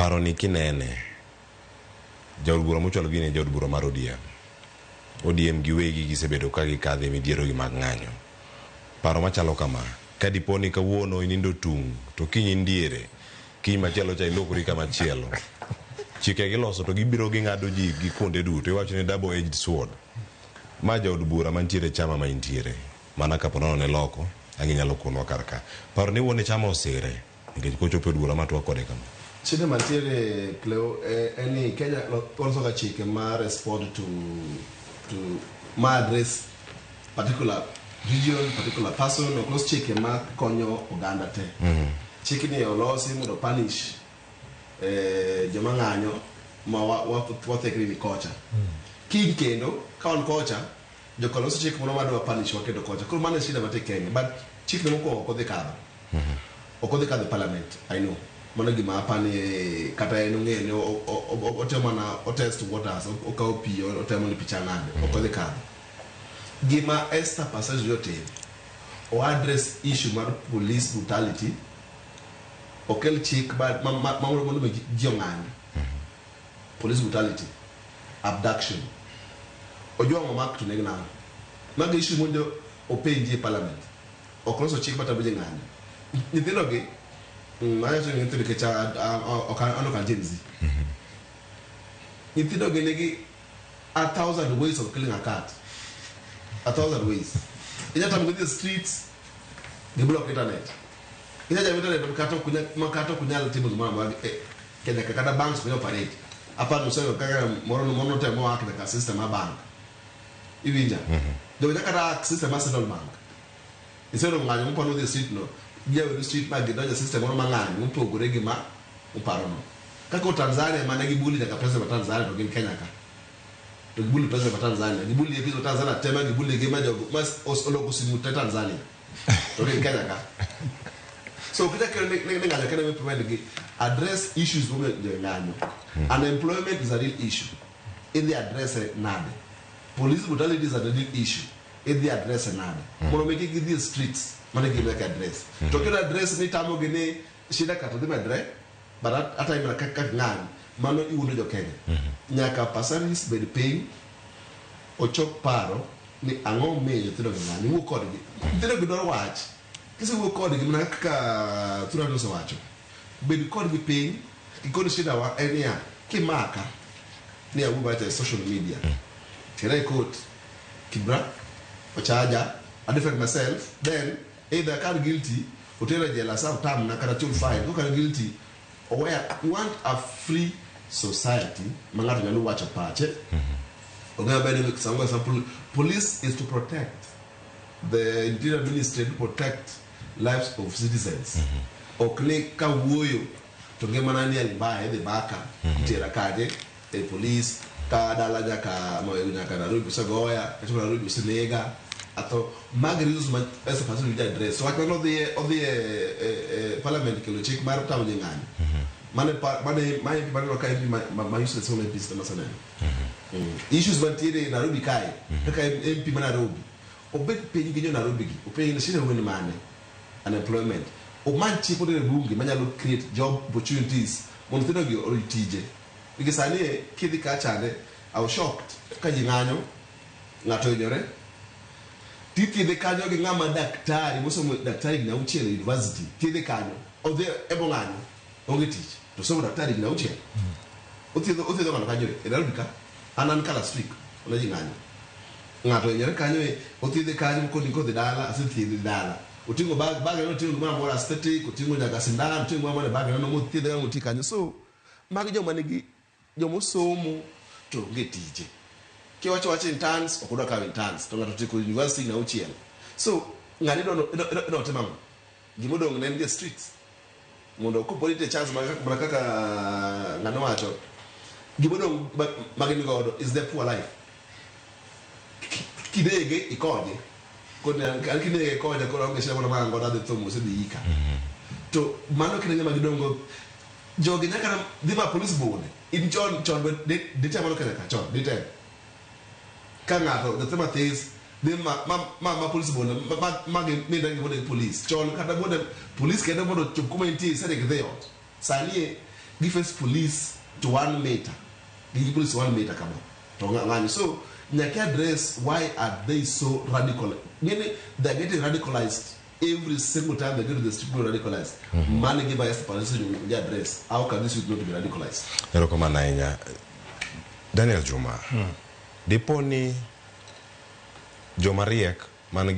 Paro ni kinene, jaod bura mochwalo gini en jaod bura mar ODM. ODM giwegi gisebedo ka gikadho e midhierogi mag ng'anyo. Paro machalo kama, ka dipo ni kawuono inindo tung' to kiny in diere, kiny machielo cha ilokori kama chielo. Chike giloso to gibiro ging'ado ji gi kuonde duto. Iwacho ni double edged sword. Ma jaod bura mantiere e chama ma intiere. Mana kapo nono ne loko, ang' inyalo konwa kar ka. Paro ni wuon e chama osire. Nikech kochopo e od bura ma twak kode kama. Shida mantiere Cleo en ni Kenya waloso ga chike ma respond to ma address particular region, particular person, ok los chike ma konyo oganda te. Chikni olosi mondo punish joma ng'anyo ma wathekre ni kocha. Kiny kendo ka wan kocha, joka loso chik moro madwa punish wa kendo kocha. Koro mano e shida mantie Kenya. But chikni mokwongo ok odhi kadho. Ok odhi kadho e parliament, I know. Mano gima apani kata en ong'eyo ni otemo mana o test waters, okawo pi otemo ni pi chal nade. Ok odhi kadho. Gima Esther Passaris otim, o address issue mar police brutality, okel chik ma mondo mi ji ong'any. Police brutality, abduction. Ojwang' omak to neg nang'o? Mago issue mondo openji e parliament. Ok loso chik matamo ji ng'anyo. Nyithindo gi, awacho ni nyithindo nikech ok an ok an Gen Z. Nyithindo gi nigi a thousand ways of killing a cat. A thousand ways. Inyalo tamo gi dhi e streets, gi block internet. Inyalo jamo internet kata ok unyal, ma kata ok unyal timo gimoro amora e Kenya ka kata banks ok nyal operate. Aparo ni kaka moro moro notemo hack nyaka system mar bank. Iwinja? Jogo nyaka kata hack system mar central bank. Instead of ng'anyo muparo dhi e street no, giyawo street ma gidonjo e system moro ma ng'anyo mopogore gi ma uparo no. Kaka Tanzania mane gibully nyaka president ma Tanzania to gin Kenya ka. To gibully president ma Tanzania, gibully MPs ma Tanzania te ma gibully gi ma jogo ma oloko simu te Tanzania. To gin Kenya ka. So kita kelo ni ng'anyo kende mi prevent gi address issues momiyo jo ng'anyo. Unemployment is a real issue. Idhi address e nade? Police brutality is a real issue. Idhi address e nade? Mondo mi kik gidhi e streets, mano e gima nyaka address. To kidwa address ni tamo gi ni shida ka to dhi medre, but atime mana kaka ng'any, mano iwuondo jo Kenya. Nyaka Passaris bed piny, ochok paro ni ang'o momiyo nyithindo gi ng'anyo, wuo kodgi. Nyithindo gi dwaro wach. Kisewuo kodgi mana kaka Thurani osewacho, bed kodgi piny, gikoni shida wa en niya, kimaka ni awuo marach e social media, tera e court, Kibra, ochaja, I defend myself, then either ka an guilty, otera e jela, aserve term na kata achul fine, kok an guilty, oweya. We want a free society ma ng'ato nyalo wacho pache. Ong'eyo maber ni samoro example, police is to protect the interior ministry to protect lives of citizens. Ok ni kawuoyo to ngimana ni mbaya idhi baka itera kanye e police ka dala nyaka nyaka Nairobi osegoya kachopo Nairobi osenega atho. Mago reasons ma Esther Passaris winjo address. So wach mane odhi odhi e parliament kelo chik mar tamo ji ng'anyo. Mane mane ma MP maneno ka MP ma useless ma MPs te maseneno. Issues mantiere Nairobi kae kaka MP ma Nairobi obed piny gi jo Nairobi gi openj ni shida wen mane unemployment omany chik motere bunge manyalo create job opportunities mondo nyithindo gi oyud tije. Nikech sani e kidhi kacha I was shocked ka ji ng'anyo ng'ato ohinyore tithiedhe kanyo gi ng'ama daktari mosomo daktari higni auchiel e university thiedhe kanyo odhi emo ng'anyo onge tich to somo daktari higni auchiel othiedho othiedho ng'ato kanyo e Nairobi ka an ka last week ne ji ng'anyo ng'ato ohinyore kanyo e othiedhe kanyo koni kodhi dala asethiedhe dala oting'o bag bag no oting'o gimoro amora aesthetic oting'o nyaka sindan oting'o gimoro amora e bag no mothiedhe kanyo moti kanyo. So magi joma nigi jomosomo to onge tije kiwacho wach interns ok odwa kawo interns to ng'ato otieko university higni auchiel so ng'ani idwa otim ang'o gimodong' ne en dhi e streets mondo kopo nitie chance mana kaka ng'ano wacho gimodong' ma gin godo is their poor life kinege ikonye koni an kinege ikonya koro aonge shida moro ma an godo adhi tho mos idhi ika to mano kinde ngima gidong' go jogi nyaka dhi ma police board in chon chon ditem mano Kenya ka chon ditem ka ng'ato nyathi mathis dhi ma police board ma gi nindre gi bonde gi police chon kata bonde police kende mondo chop kuma intie isedhi gidhi ot sani e Gi face police to 1 meter. Gi police 1 meter kama. To ng'anyo. So nyaka address why are they so radical? Meaning they're getting radicalized every single time they go to the street, people radicalized. Money give us the address. How can this youth not be radicalized? Erokamano ahinya, Daniel Juma. Dipo ni joma riek man gi